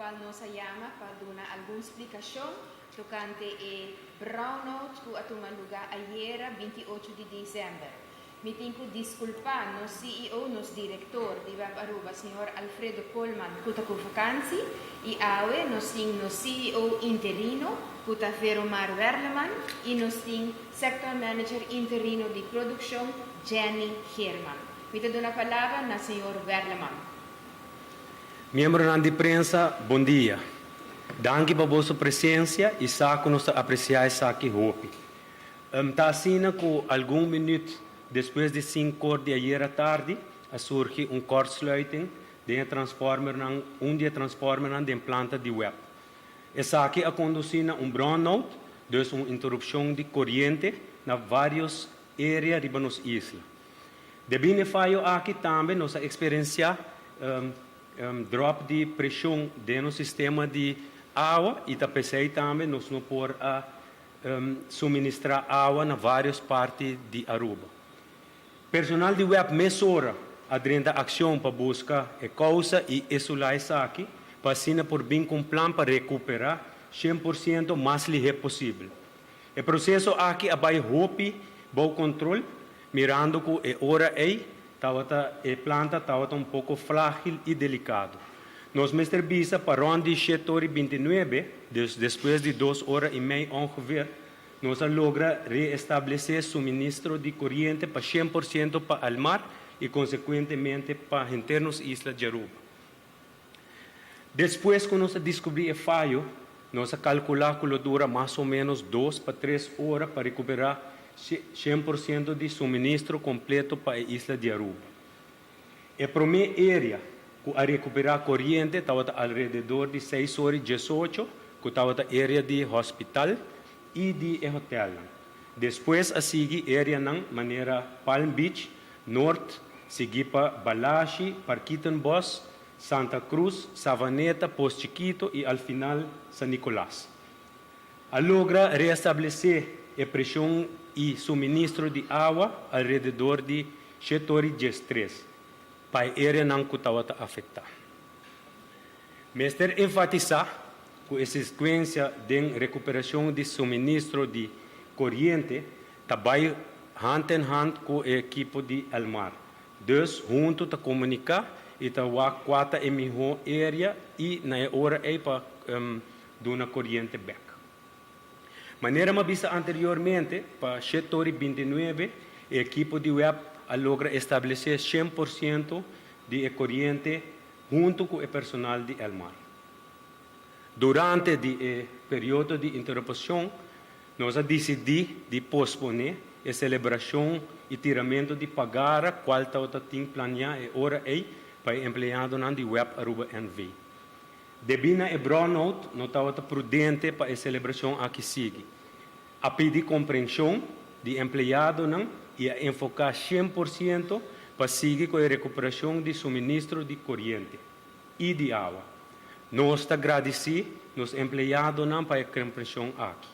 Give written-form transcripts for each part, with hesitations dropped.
Cual nos a yama pa duna algun splicacion tocante e brownout cu a tuma luga ayera 28 di december. Mi tin cu disculpa nos CEO, nos director di WEB Aruba, señor Alfredo Koolman, cu ta cu vakantie, y awe nos tin nos CEO interino, cu ta Veromar Werleman, y nos tin sector manager interino di produccion, Jenny Geerman. Mi ta duna palabra na señor Werleman. Miembronan di prensa, bon dia. Danki pa boso presencia y sa cu nos ta aprecia esaki hopi. Ta asina cu algun minuut despues di 5 or di ayera tardi a surgi un kortsluiting den e transformernan, un di e transformernan den planta di WEB. Esaki a conduci na un brownout, dus un interrupcion di coriente na varios area riba nos isla. Debi na e fayo aki tambe nos a experiencia drop di presion den nos sistema di awa y ta pesey tambe nos no por a suministra awa na varios parti di Aruba. Personal di WEB mesora a drenta accion pa busca e causa y isola esaki pa asina por bin cu un plan pa recupera 100% mas lihe posibel. E proceso aki a bay hopi bou control, mirando cu e ora ey tabata e planta tabata un poco fragil y delicado. Nos mester bisa pa rond di 7:29, dus despues di 2 ora y mei ongeveer, nos a logra reestablece suministro di coriente pa 100% pa Elmar y consecuentemente pa henter nos isla di Aruba. Despues cu nos a descubri e fayo, nos a calcula cu lo dura mas o menos 2 pa 3 ora pa recupera 100% di suministro completo pa e isla di Aruba. E prome area cu a recupera coriente tabata alrededor di 6:18, cu tabata area di hospital y di hotel. Despues a sigui areanan manera Palm Beach, Noord, sigui pa Balashi, Parkietenbos, Santa Cruz, Savaneta, Pos Chiquito y al final San Nicolas. A logra reestablece e presion y suministro di awa alrededor di 7:13 pa e areanan cu tabata afecta. Mester enfatisa cu e secuencia di recuperacion di suministro di coriente ta bay hand in hand cu e ekipo di Elmar. Dus hunto ta comunica y ta wak cua ta e miho area y na e ora ey pa duna coriente back. Manera m'a bisa anteriormente, pa 7:29, e ekipo di WEB a logra establece 100% di coriente hunto cu e personal di Elmar. Durante e periodo di interupcion, nos a dicidi di pospone e celebracion y tiramento di pagara cual tabatin planea e ora ey pa e empleadonan di WEB Aruba NV. Debi na e brownout no tabata prudente pa e celebracion aki sigui. A pidi comprension di empleadonan y a enfoca 100% pa sigui cu e recuperacion di suministro di coriente y di awa. Nos ta gradici nos empleadonan pa e comprension aki.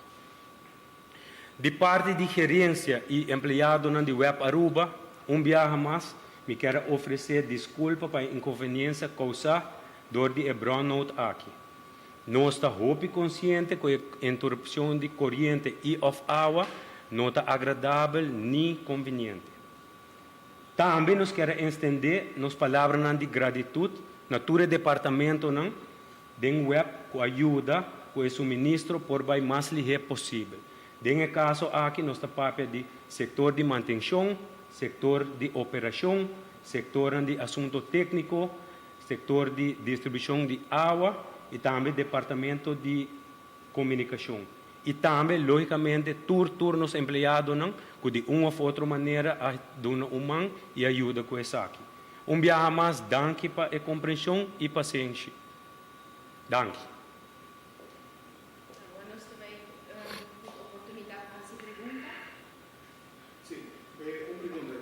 Di parti di gerencia y empleadonan di WEB Aruba, un biaha mas, mi kier ofrece disculpa pa e inconveniencia causa door di e brownout aki. Nos ta hopi consciente cu e interupcion di coriente y of awa no ta agradabel ni conveniente. Tambe nos kier extende nos palabranan di gratitud na tur e departamentonan den WEB cu a yuda cu e suministro por bay mas lihe posibel. Den e caso aki nos ta papia di sector di mantencion, sector di operacion, sector di asunto tecnico, sector di distribucion di awa y tambe departamento di comunicacion. Y tambe, logicamente, tur nos empleadonan, cu di un of otro manera a duna un man y a yuda cu esaki. Un biaha mas, danki pa e comprension y pasenshi. Danki. Awor nos tambe oportunidad pa haci pregunta. Si, un pregunta.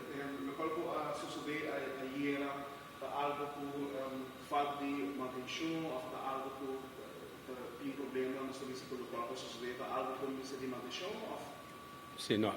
Loke a sucede ayera ta algo cu falta di mantencion of ta algo cu tin problema no servicio cu loke a sucede ta algo cu mester di mantencion of? Si, no.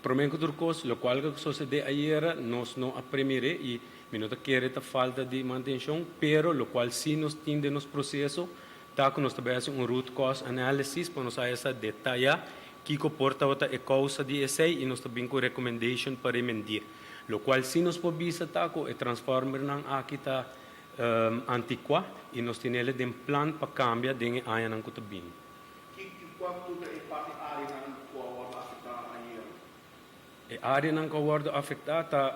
Prome cu tur cos, locual a sucede ayera, nos no a premira y mi no ta kere ta falta di mantencion, pero locual si nos tin den nos proceso, ta cu nos ta bay haci un root cause analysis pa nos haya detaya kico por tabata e causa di esey y nos ta bin cu recommendation pa remedia. Locual si nos por bisa ta cu e transformer nan aki ta anticua y nos tin den plan pa cambia den añanan cu ta bin. Cuanto e parti area nan cu a wordo afecta ayera? E area nan cu a wordo afecta ta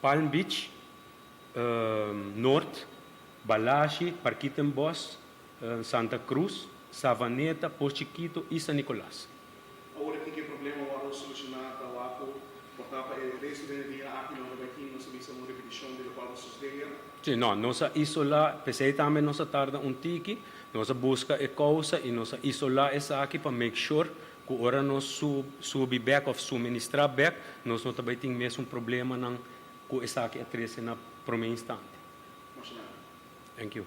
Palm Beach, Noord, Balashi, Parkietenbos, Santa Cruz, Savaneta, Pos Chiquito y San Nicolas. Awor cu e problema a wordo soluciona, ta waco, por ta e resto di dia aki no bay tin, nos bisa, un repeticion di locual a sucede? Si, no, nos a isola, p'esey tambe nos a tarda un tiki, nos a busca e causa y nos a isola esaki pa make sure cu ora nos subi back of suministra back, nos no tambe tin mesun problema nan cu esaki a trece na prome instante. Thank you.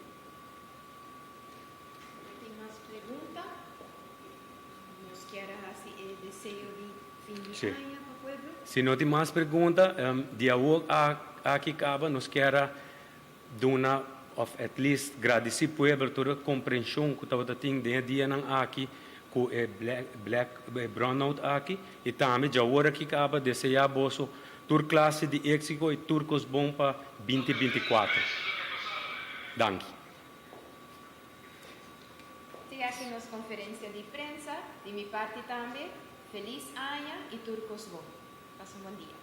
Tin mas pregunta? Nos kier haci e deseo di fin di aña pa pueblo. Si no tin mas pregunta, di awor aki caba, nos kier duna of at least gradici pueblo tur e comprension cu tabata tin den dia nan aki cu e brownout aki y tambe di awor aki caba desea boso tur clase di exito y tur cos bon pa 2024. Danki. Te aki nos conferencia di prensa, di mi parti tambe, feliz aña y tur cos bon. Pasa un bon dia.